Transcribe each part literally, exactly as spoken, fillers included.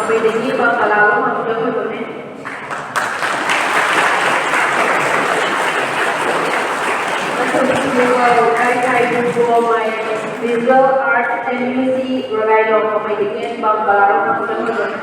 Mei dei ni bam kala bam hang tang hui bam e. Kathumhmei khou kai kai bu bo mei Visual Arts M U C Ragailong khou mei dei ni bam kala bam hang tang hui bam e.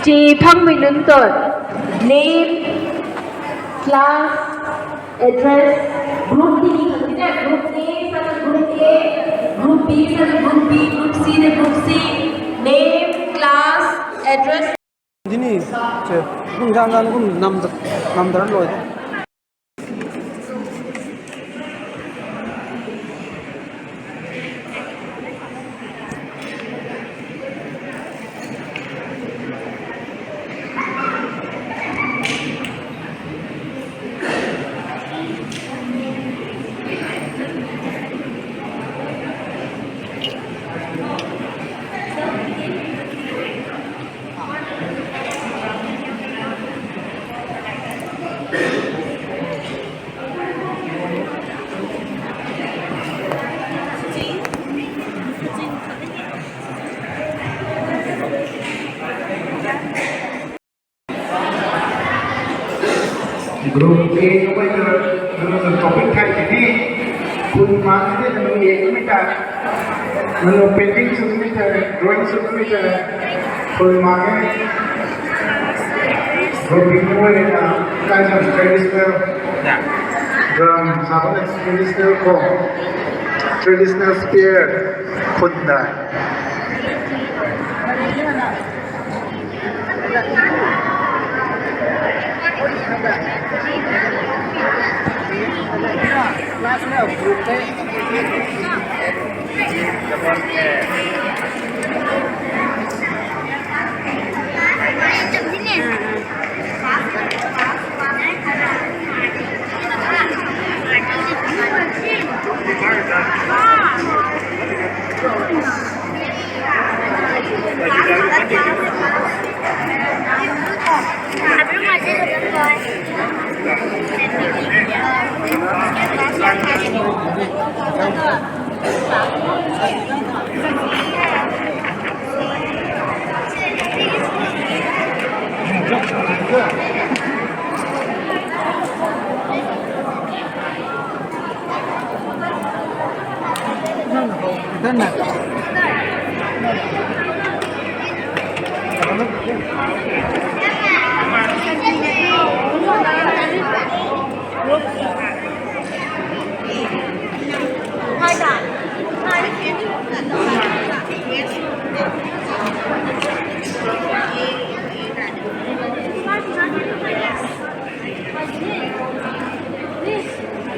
Chi phangmei nunc tei name, class, address, group tini khang ni na, group A sa ni group A, group B sa ni group B, group C ni group C, name, class, address. Tini, che, kum zang zang kum nam, nam dar loi de. Group A kamei ta, nang topic thai tiki, pun mak tiki nang A kamei ta, nang painting sw kamei ta, drawing sw kamei ta, pun mak e. Group B kamei ta, kai sam traditional, drum, sabon traditional ko, traditional spear, pun ta.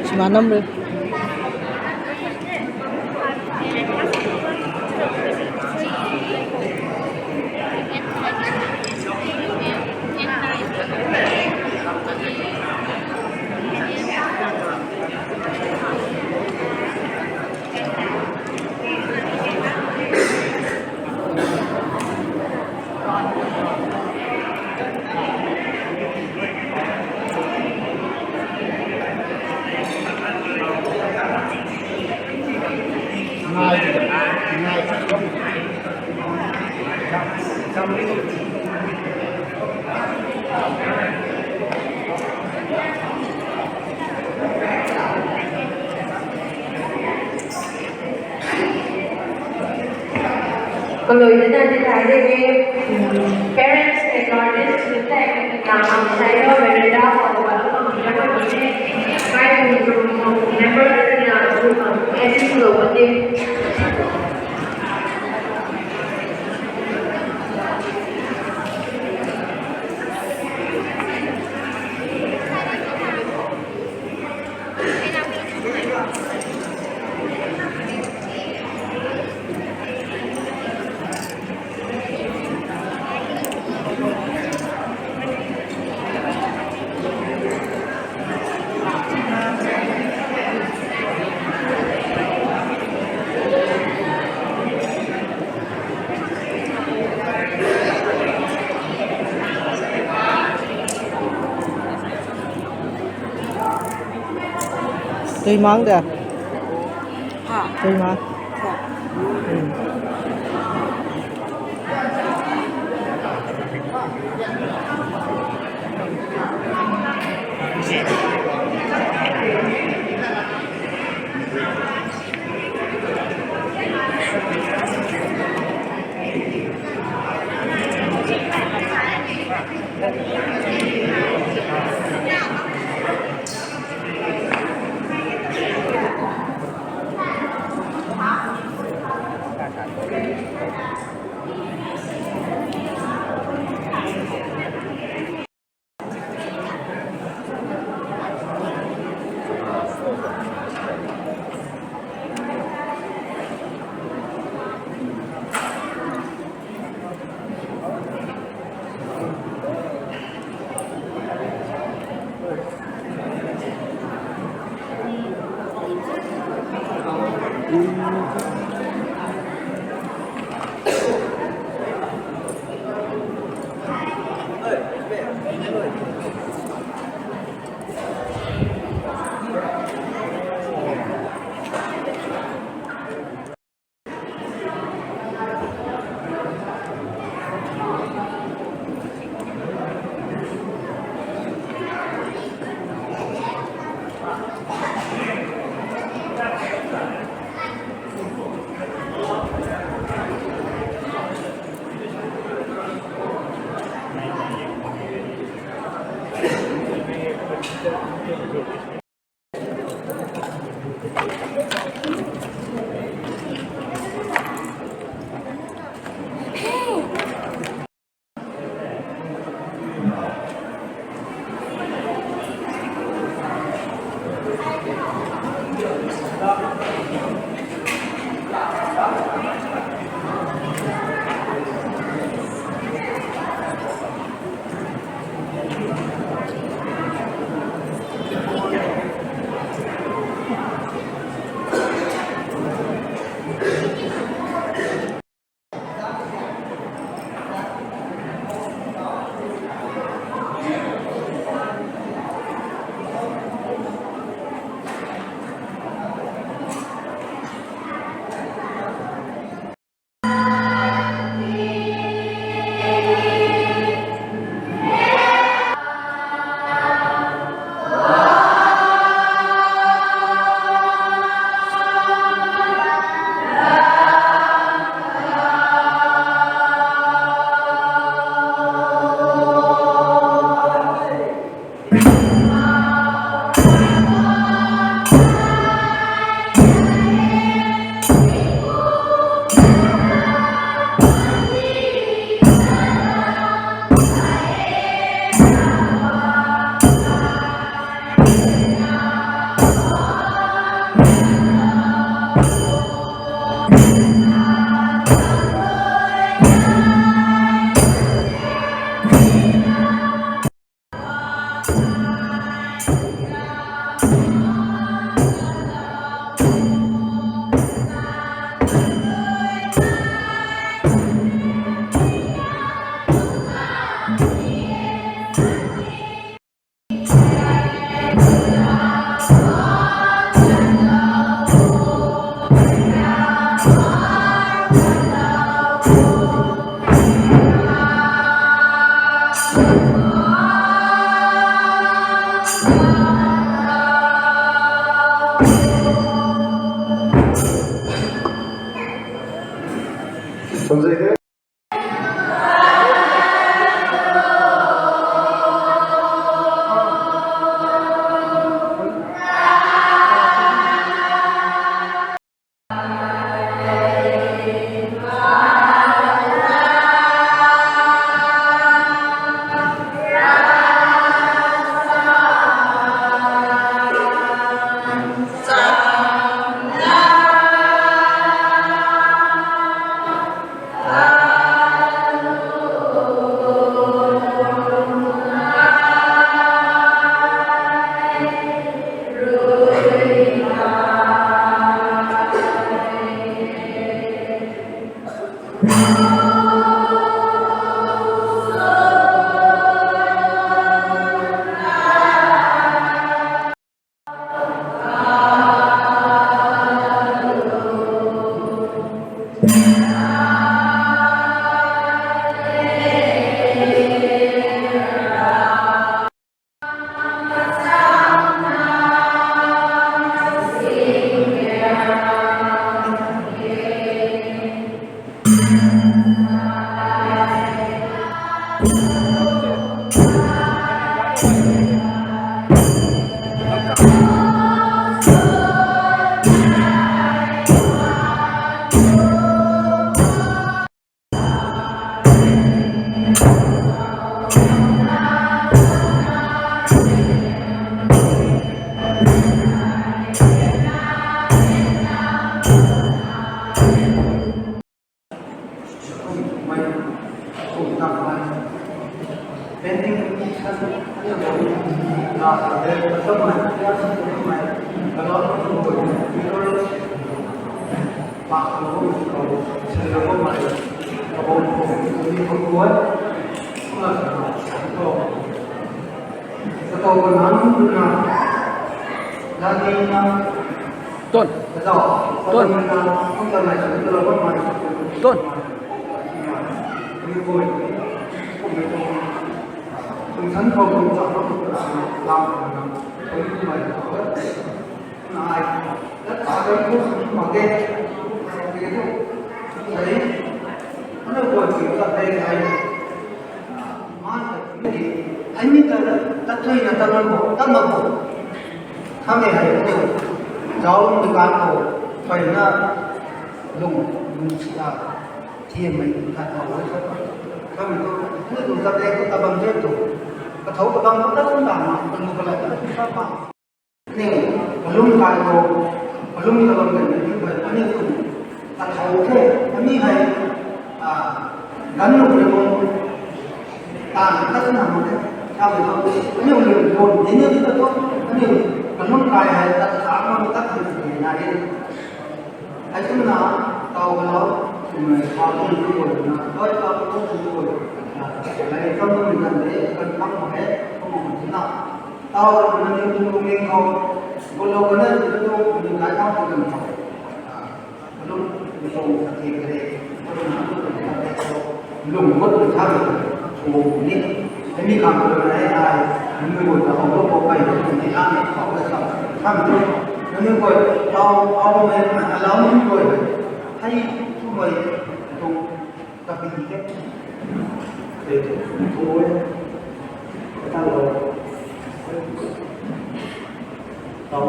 Sima nam re. Kalui na di thai de, parents and guardians, the tag and the name of the child, whether that or what, member, member, member. Tui mang de. Ha. Tui mang. Ha. Hmm. Ton. Ton. Ai ni ta, ta thuina ta ngan bo, ta mak bo. Khamei hei aniu zauc lungmei kan khou, peyna lung, lung si a, thiammei khat khou e sa. Khamei tu, aniu tu tat e tu, tat bam the tu. Kathou kabam tu, tat kum ta ma, kan bu kalai ta, tat pa. Aniu kalum kai khou, kalum kabam kan ni tu, aniu tu, kathou the, ani hei, a, ganv lung ni bam, ta, tat na mo the, sa bo tu, aniu lung bam, ni ni ta tu, aniu kalum kai hei, tat kha ma, tat kha na ni na e. Hei kumna, taw kalou, kumna, taw kum tu guay na, doi taw kum tu guay na, lai kam tu ni kan de, kan kam mo he, kum mo na. Taw na ni kum kum ni khou, gulo kana tu tu, ni kai kam tu kan khou. Kalum, ni khou sa ti kare, kalum na tu kan de khou. Lung gut na tha, chu ni. Hei mi khang tu na e ai, ni guay ta hou lou khou kai tu ni a ni khou sa, khang tu. Ni guay, taw, taw me, alau ni guay. Hei, tu guay, tu, ta bi ke. Te, tu, tu, ta lou. Taw.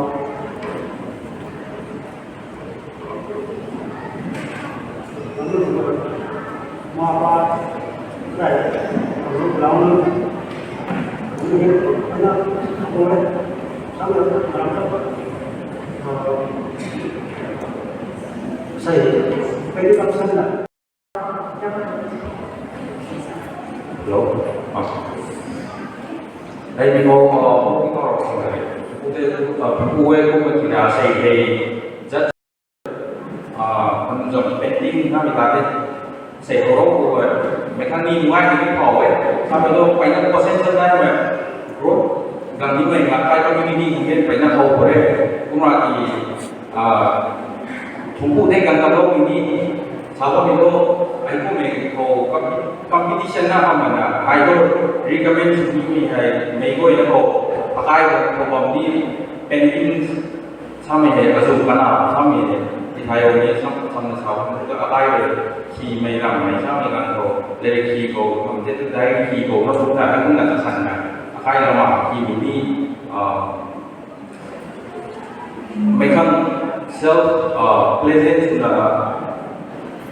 Hello. Ah. Hei mi khou, ah, mi khou rau khou hei. Ute, ah, pu e pu ma tina sei hei. Zat, ah, kan zam painting na mi ta de. Sei khou rau khou hei. Mei kan ni ngai ni khou e. Sa mei lo paina ko sen sen nai mei. Bro, gang ni mei nga kai community ni gen paina khou khou re. Kumna ki, ah, thungku de gang ka lo ni. Sa bammei lo, ai kummei khou com-, competition na bam mana, ai lo recommend sw nimei hei, mei guayna khou, akai khou, khou bam ni, painting samei hei, azu kana samei hei, Thai ni sam sam na sa tu akai le khi mei ram mei sa mei ram ko le khi ko kam te tu dai khi ko na tu ta na kun na ta san na akai la ma khi mi ni a mei khang self pleasant na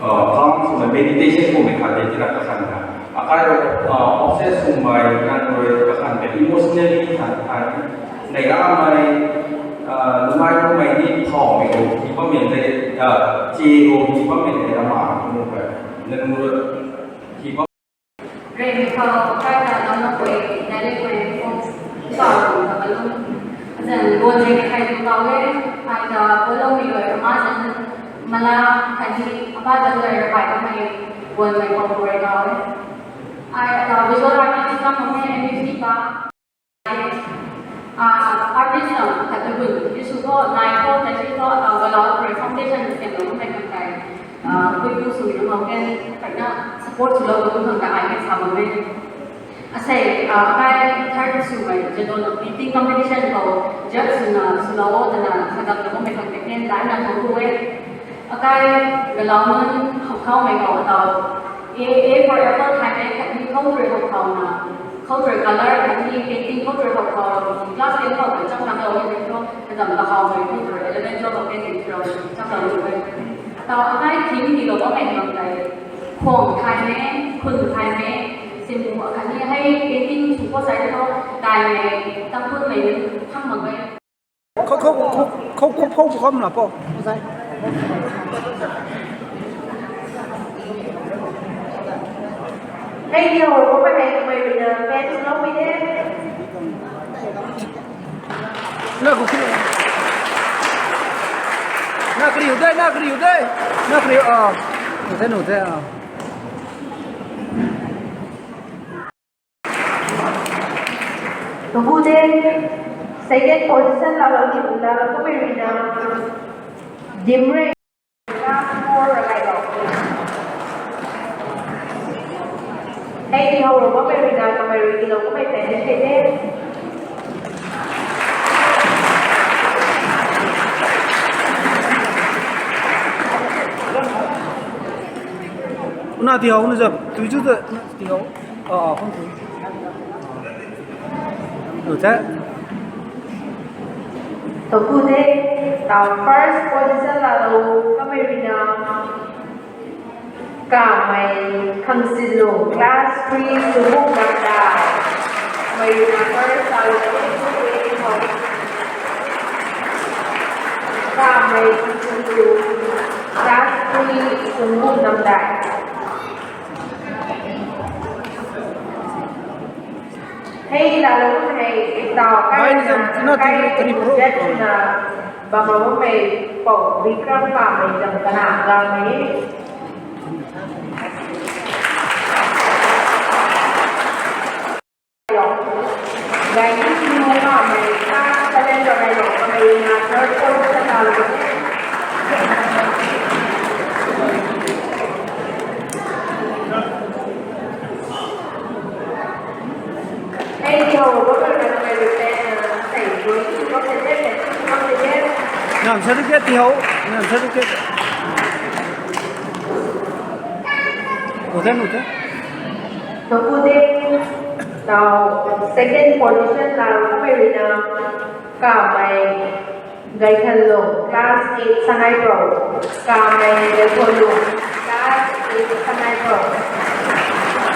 a calm na meditation ko mei kha de ti na ka san na akai la obsess ko mei na ko ka san ka emotionally san thai nei ra mei numai ko mei ni thau mei ko ki pa mei le chi ko ki pa mei nei ra ma ko mei na ko ki pa Rei mi khou kai ta lam na koi, direct koi phone sa ru ta kalum. Azan bon rei mi khai tu kau e, khai ta bolou mi loi ama zan mala khai ni apa zan loi pai ta mei bon mei kau rei kau e. Ai ta visual artist kam mei M U C pa. Ah, artist na khat ta bun, Jisu khou, nai khou, taisi khou, ah, galau khou, foundation siam lou mei khang kai, ah, pui pu sw na mou kan, khatna support swlou tu khang kai ai kan sa bam e. Asei, ah, kai third swmei, jadon na painting competition khou, judge swna, swlou o, tana, sadap lou mei khang kai kan, dai na thou tu e. Akai galau nunc khou khou mei khou atau, A, A for apple khai mei khatni khou three khou khou na, khou three color khatni painting khou three khou khou, class ten khou khou chang na khou ni khou, kazam ta khou mei khou three, eleven, twelve khou painting khou chang na khou. Atau akai theme ni lou bam mei bam kai, khwang khai mei, khun khai mei, simu khatni hei painting sw khou sai khou, tai mei, tam khun mei ni khang bam mei. Khou, khou, khou, khou, khou, khou, khou, khou, na po. Hei ni hou, khou pa hei, mei rui na, pen slow mi de. Na khou, na kariu de, na kariu de, na kariu, ah. Nu de, nu de, ah. Tugu de, second position laalou ni, laalou kummei rui na, Dimrei, last four rai lou. Hei ni hou ru bammei rui na, kamei rui ni lou kummei pen de the de. Una ti hou, una zap, tu chu ta, ti hou. Ah, ah, khang tu. Tu the. Tugu de, ta first position laalou kummei rui na, kamei Khangsinlung, class three, Sumuk Namdai. Kamei rui na first laalou kummei rui na, kamei Khangsinlung, class three, Sumuk Namdai. Hei laalou hei, tau kai na, na, na, na, bam mei pou, Vikram kamei zam kana gamei. Gay ni kamei, ka, talent rai lou, kamei na third position laalou. Nang certificate ti hou, nang certificate. Nu the, nu the. Tugu de, now second position laalou kummei rui na, kamei Gaithanlung, class eight, Sangai Pro. Kamei Gaithanlung, class eight, Sangai Pro.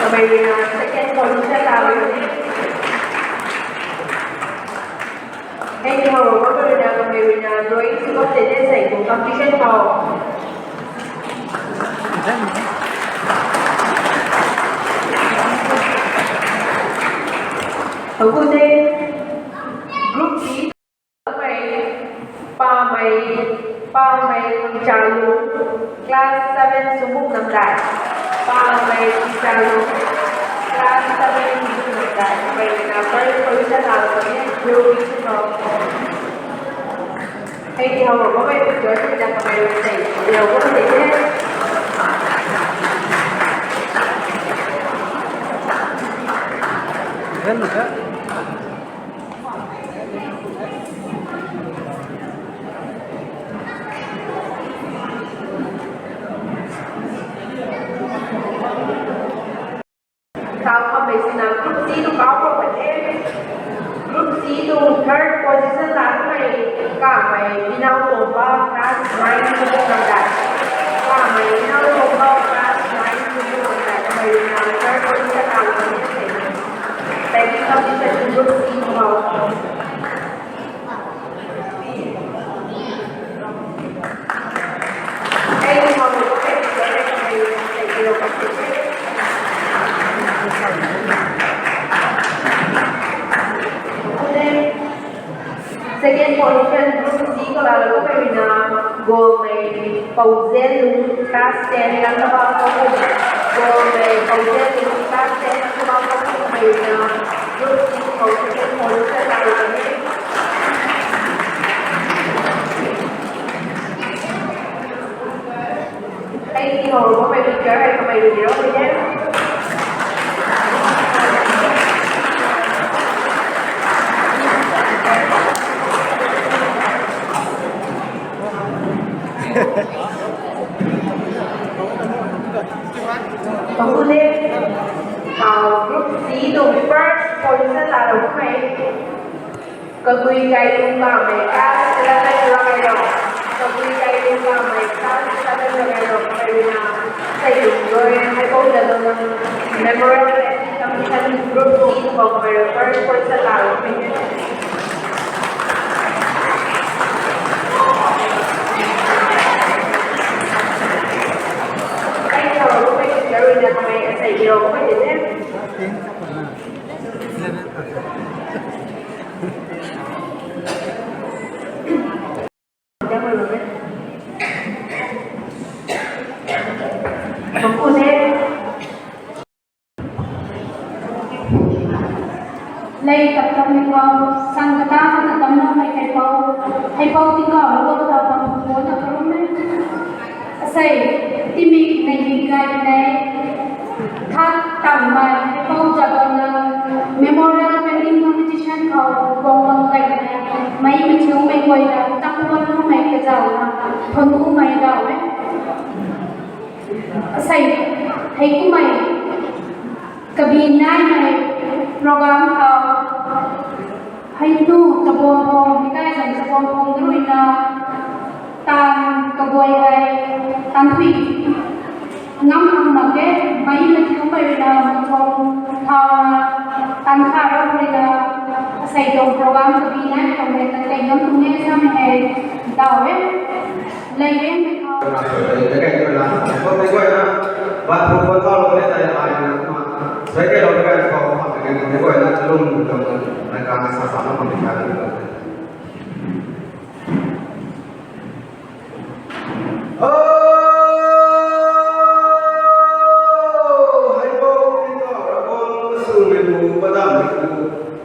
Kamei rui na second position laalou. Hei ni hou ru bammei rui na, kamei rui na drawing sw bam tei de sei kum competition khou. Tugu de, group B. Pamei, pamei, pamei Khangchalung, class seven, Sumuk Namdai. Pamei Khangchalung, class seven, Sumuk Namdai. Kamei na first position laalou ni, group B khou. Hei ni hou ru bammei picture ti na kamei rui sei, lou bammei tei the. Hello, sir. Kamei Pinau Tomba class nine tu bung nang dai. Kamei Pinau Tomba class nine tu bung nang dai. Kamei na third position la bam e. Thank you, teacher. Group C mo. Thank you, teacher. Thank you. Second position, group C khou laa lou kaimei na, Golmei Pouzenlung class ten Langkabau Kapu. Golmei Pouzenlung class ten Langkabau Kapu mei na, group C khou second position laa lou kan e. Thank you, Honourable Prime Minister, hei kamei rui ro hei. Pakune, ah, group C tuang first position laa lou kamei. Kagui Gailung Kamei, class eleven Rakailong. Kagui Gailung Kamei, class eleven Rakailong. Kaina, sei lung rui, hei pou da lung nang Memorial Commission Group C tuang first position laa lou kamei. Thank you, Honourable Minister, rui na kamei asei hero kamei de. Lei tap tap mei khou, sang kata kata tam na mei kai pou, hei pou tingkauh lou ta bam khou na karum e. Asei, timik nei mik kai nei, khat tang mei, hei pou jadon na, Memorial Painting Competition khou, guang bam kai nei, mei mei chiu mei guay na, tang guan lu mei kazau na, thon u mei dau e. Asei, hei kumei, kabi nai mei, program khou, hei nu, tabon khou, hei kai zam tabon khou, na rui na, tan kaguay hei, tan thui. Ngam ang mak e, mei na thiu mei rui na, machom, thau na, tan kha rui na, asei tuang program kabi nai, tuang mei tan tei ngam tuang e, sa mei hei, dau e. Lei e mei khou.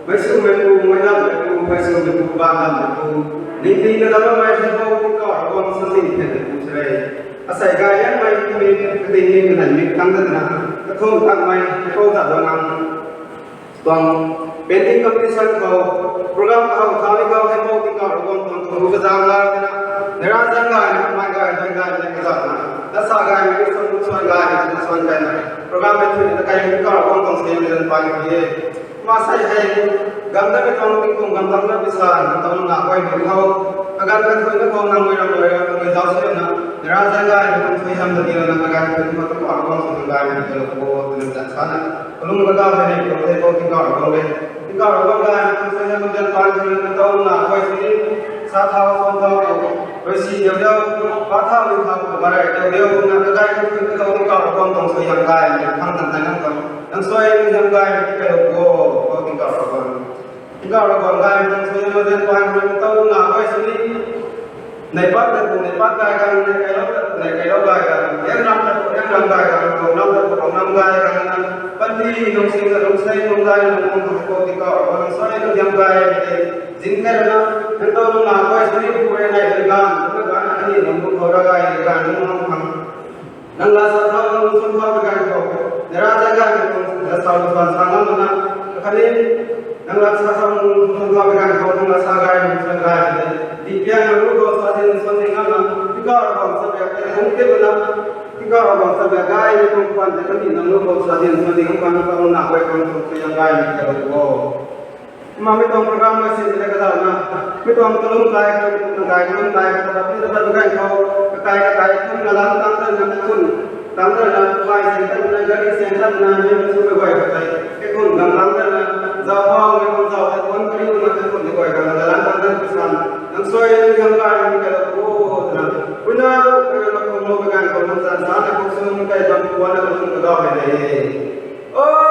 Meic swmei pu, meic damhmei pu, meic swmei pu, meic swmei pu, baanv damhmei pu, ningting na damloumei Heipou Tingkauh Ravguangc, santhin phen mei pu srei. Asei gay liangmei tumei, kating mei, kanei mei, tang dat na, kathumh tangmei, Heipou Jadonang tuang painting competition khou, program khou thau ni khou, Heipou Tingkauh Ravguangc tuang khou kazaeng la tina, nera zaeng gay, mei gay, mei gay, mei kazauh na, lat sa gaymei, suan, suan gaymei, suan gaymei, program mei thui na kai Tingkauh Ravguangc tuang suaihiam zanc paan ni e. Kumna asei hei, ganv dat mei tuang tingkum ganv tang na pisa, ganv tang na guay mei khou, kaganv kathuina khou nang mei ram rui, nang mei zauc sw na, nera zaeng gaymei tuang suaihiam ta tiilou na, kaganv kathuina khou Tingkauh Ravguangc suaihiam gaymei tiilou khou, twna zan sa na. Kalum kaganv hei ni, tuang Heipou Tingkauh Ravguangc le. Tingkauh Ravguangc gaymei tuang suaihiam zanc paan ni, na tau na guay sini, sa thau, suan thau khou, rui si diu diu, pa thau, rui thau khou, marei diu diu, na kaganv kathuina khou Tingkauh Ravguangc tuang suaihiam gaymei, phang tan tan nang khou. Nang suaihiam gaymei tiilou khou, Tingkauh Ravguangc. Tingkauh Ravguangc gaymei tuang suaihiam zanc paan ni, na tau na guay sini, neipat ta tu neipat gay gang, nei kailou ta tu nei kailou gay gang, lianglam ta tu lianglam gay gang, guanglam ta tu guanglam gay gang na, panty lungsing na lungsei lung gay na lung khou Tingkauh Ravguangc nang suaihiam gaymei tei zin kai rana, nang tau na guay sini pu rui nei rui gan, na gan na ani lung khou ra gay gan lung khang. Nang lat sa thau, nang suan thau mei ganv khou, nera zaeng gaymei tuang lat sa lu suan sa ngam na, khatni, nang lat sa thau, nang suan thau mei ganv khou, nang lat sa gay, nang suan gay, di piang nang lu khou sa zin suan zin ngam na, Tingkauh Ravguangc sa biak tei kung tip na, Tingkauh Ravguangc sa biak gaymei tuang khwan tei khatni nang lu khou sa zin suan zin ngam na, nang tau na guay khang tuang suaihiam gaymei tiilou khou. Kumna mi tuang program na sin le kazauhna, mi tuang kalum kai, kai kalum kai, kata ni kata ni kai khou, kai kai kum na lam tang tang na kun, tang tang na kai sin tang na gari sin tang na ni su me guay katai, ke kun gam tang tang na, zau pau me kun zau te kun kari na te kun ni guay gam na lam tang tang san, nang soi ni gam kai ni kai ko na, kuna ko kai na ko mo kai ko na san san na ko sun kai dam ko na ko sun ka dau hai ne.